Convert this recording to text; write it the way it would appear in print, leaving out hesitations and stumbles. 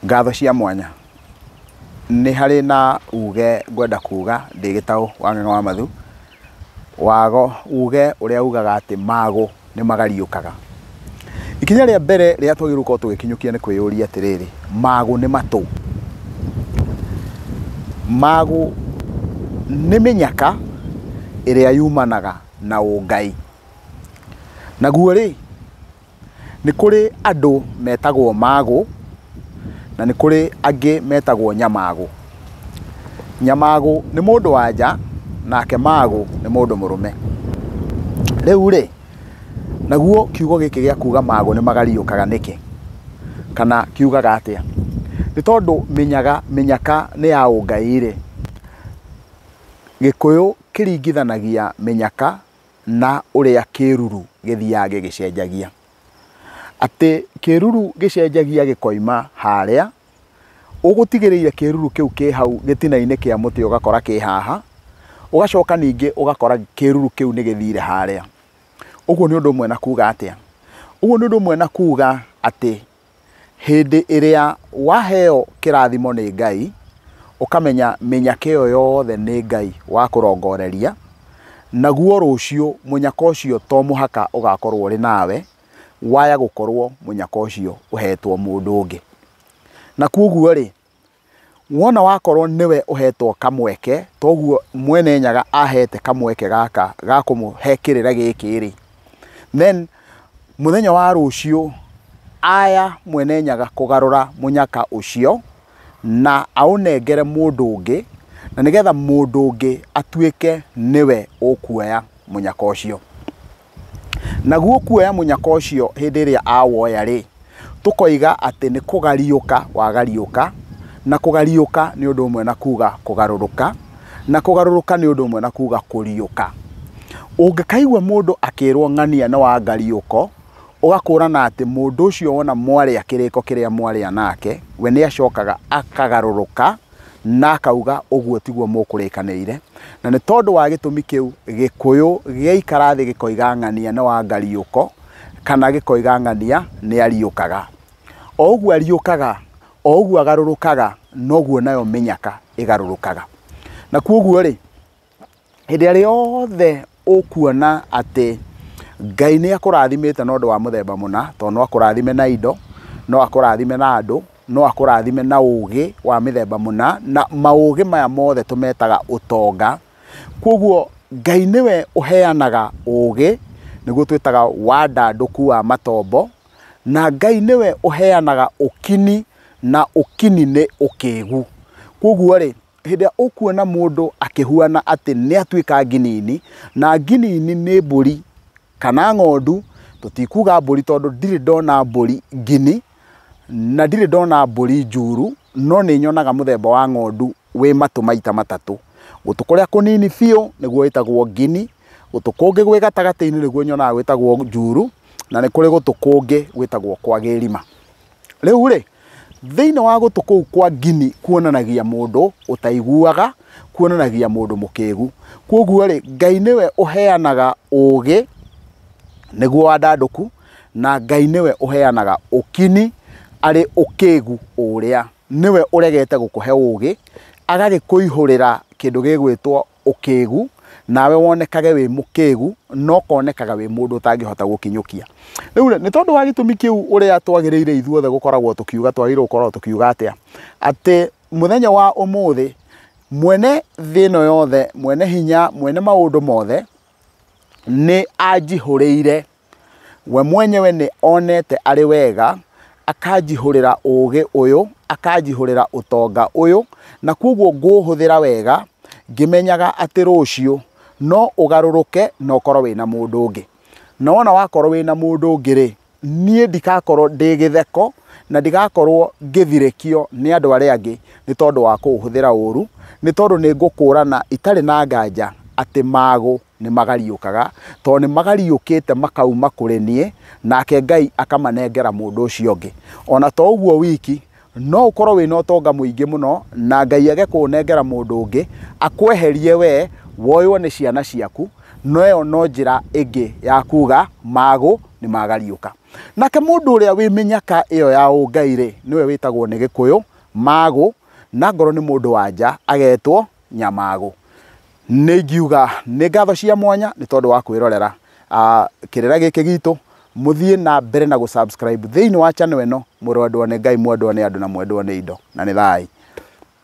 Ngatho cia mwanya. Nĩ harĩ na uge ngwenda kuga ndĩ gĩtaũ wa Ng'ang'a wa Mathu, wago uge ũrĩa ugaga atĩ magũ nĩ magariũkaga. Ikinya rĩa mbere rĩrĩa twagĩrĩirwo gũkorwo tũgĩkinyũkia nĩ kwĩyũria atĩrĩrĩ, magũ nĩ matũ? Magũ nĩ mĩnyaka ĩrĩa yumanaga na ũngai. Naguo rĩ, nĩ kũrĩ andũ metagwo magũ na nĩ kũrĩ angĩ metagwo nyamagũ. Nyamagũ nĩ mũndũ wa nja nake magũ nĩ mũndũ mũrũme. Rĩu rĩ, naguo kiugo gĩkĩ gĩa kuga magũ nĩ magariũkaga nĩkĩ? Kana kiugaga atĩa? Nĩ tondũ mĩnyaga, mĩnyaka nĩ ya ũngai rĩ, Gĩkũyũ kĩringithanagia mĩnyaka na ũrĩa kĩruru gĩthiaga gĩgĩcenjagia. Atĩ kĩruru gĩcenjagia gĩkoima harĩa, ũgũtigĩrĩire kĩruru kĩu kĩ hau gĩtina-inĩ kĩa mũtĩ ũgakora kĩ haha, ũgacoka ningĩ ũgakora kĩruru kĩu nĩ gĩthire harĩa. Ũguo nĩ ũndũ ũmwe na kuga atĩa? Ũguo nĩ ũndũ ũmwe na kuga atĩ hĩndĩ ĩrĩa waheo kĩrathimo nĩ Ngai, ũkamenya mĩnyaka ĩyo yothe nĩ Ngai wakũrongoreria, naguo rũciũ mũnyaka ũcio to mũhaka ũgakorwo ũrĩ nawe, waya gũkorwo mũnyaka ũcio ũhetwo mũndũ ũngĩ. Na koguo rĩ, wona wakorwo nĩwe ũhetwo kamweke, toguo Mwene Nyaga ahete kamweke gaka ga kũmũhe kĩrĩra gĩkĩ rĩ, then mũthenya wa rũciũ aya Mwene Nyaga kũgarũra mũnyaka ũcio na aũnengere mũndũ ũngĩ, na nĩgetha mũndũ ũngĩ atuĩke nĩwe ũkuoya mũnyaka ũcio. Naguo kuoya mũnyaka ũcio hĩndĩ ĩrĩa awoya rĩ, tũkoiga atĩ nĩ kũgariũka wagariũka, na kũgariũka nĩ ũndũ ũmwe na kuga kũgarũrũka, na kũgarũrũka nĩ ũndũ ũmwe na kuga kũriũka. Ũngĩkaigua mũndũ akĩrwo ng'ania nĩ wa ngariũko, ũgakũrana atĩ mũndũ ũcio wona mwarĩa kĩrĩko kĩrĩa mwarĩa nake, we nĩ acokaga akagarũrũka na akauga ũguo tiguo mũkũrĩkanĩire. Na nĩ tondũ wa gĩtũmi kĩu Gĩkũyũ gĩaikara thĩ gĩkoiga ng'ania nĩ wa ngariũko, kana gĩkoiga ng'ania nĩ ariũkaga. O ũguo ariũkaga, o ũguo agarũrũkaga, noguo nayo mĩnyaka ĩgarũrũkaga. Na koguo rĩ, hĩndĩ ĩrĩa yothe ũkuona atĩ Ngai nĩ akũrathimĩte na ũndũ wa mũthemba mũna, tondũ no akũrathime na indo, no akũrathime na andũ, no akũrathime na ũgĩ wa mĩthemba mũna, na maũgĩ maya mothe tũmetaga ũtonga. Koguo Ngai nĩwe ũheanaga ũgĩ, nĩguo twĩtaga wandandũku wa matombo, na Ngai nĩwe ũheanaga ũkini, na ũkini nĩ ũkĩgu. Koguo rĩ, hĩndĩ ĩrĩa ũkuona mũndũ akĩhuana atĩ nĩ atuĩka nginini, na nginini nĩ mbũri kana ng'ondu, tũtikuga mbũri tondũ ndirĩ ndona mbũri ngini, na ndirĩ ndona mbũri njuru, no nĩ nyonaga mũthemba wa ng'ondu wĩ matũ maita matatũ. Gũtũ kũrĩa kũnini biũ nĩguo wĩtagwo ngini, gũtũ kũngĩ gwĩ gatagatĩ-inĩ nĩguo nyonaga gwĩtagwo njuru, na nĩ kũrĩ gũtũ kũngĩ gwĩtagwo kwa gĩrima. Rĩu rĩ, thĩinĩ wa gũtũ kũu kwa ngini kuonanagia mũndũ ũtaiguaga, kuonanagia mũndũ mũkĩgu. Koguo rĩ, Ngai nĩwe ũheanaga ũgĩ nĩguo wandandũku, na Ngai nĩwe ũheanaga ũkini arĩ ũkĩgu ũrĩa. Nĩwe ũregete gũkũhe ũgĩ, agagĩkũihũrĩra kĩndũ gĩgwĩtwo ũkĩgu, nawe wonekage wĩ mũkĩgu, no konekaga wĩ mũndũ ũtangĩhota gũkinyũkia. Rĩu rĩ, nĩ tondũ wa gĩtũmi kĩu ũrĩa twagĩrĩire ithuothe gũkoragwo tũkiuga, twagĩrĩirwo gũkoragwo tũkiuga atĩa? Atĩ mũthenya wa ũmũthĩ, mwene thĩ ĩno yothe, mwene hinya, mwene maũndũ mothe, nĩ anjihũrĩire. We mwenyewe nĩ onete arĩ wega, akanjihũrĩra ũgĩ ũyũ, akanjihũrĩra ũtonga ũyũ, na koguo ngũũhũthĩra wega, ngĩmenyaga atĩ rũciũ no ũgarũrũke na ũkorwo wĩna mũndũ ũngĩ. Na wona wakorwo wĩna mũndũ ũngĩ rĩ, niĩ ndikakorwo ndĩ gĩtheko na ndigakorwo ngĩthirĩkio nĩ andũ arĩa angĩ nĩ tondũ wa kũũhũthĩra ũru, nĩ tondũ nĩ ngũkũrana itarĩ na nganja atĩ magũ nĩ magariũkaga, tondũ nĩ magariũkĩte makauma kũrĩ niĩ, nake Ngai akamanengera mũndũ ũcio ũngĩ. Ona to ũguo wiki, no ũkorwo wĩna ũtonga mũingĩ mũno na Ngai age kũũnengera mũndũ ũngĩ, akweherie we, woywo nĩ ciana ciaku, no ĩyo no njĩra ĩngĩ ya kuga magũ nĩ magariũka. Nake mũndũ ũrĩa wĩ mĩnyaka ĩyo ya ũngai rĩ, nĩwe wĩtagwo nĩ Gĩkũyũ Magũ, na ngorwo nĩ mũndũ wa nja agetwo Nyamagũ. Nĩ ingiuga nĩ ngatho cia mwanya nĩ tondũ wa kwĩrorera kĩrĩra gĩkĩ gitũ. Mũthiĩ na mbere na gũ subscribe thĩinĩ wa channel ĩno. Mũrwendwo nĩ Ngai, mwendwo nĩ andũ na mwendwo nĩ indo. Na nĩ thai.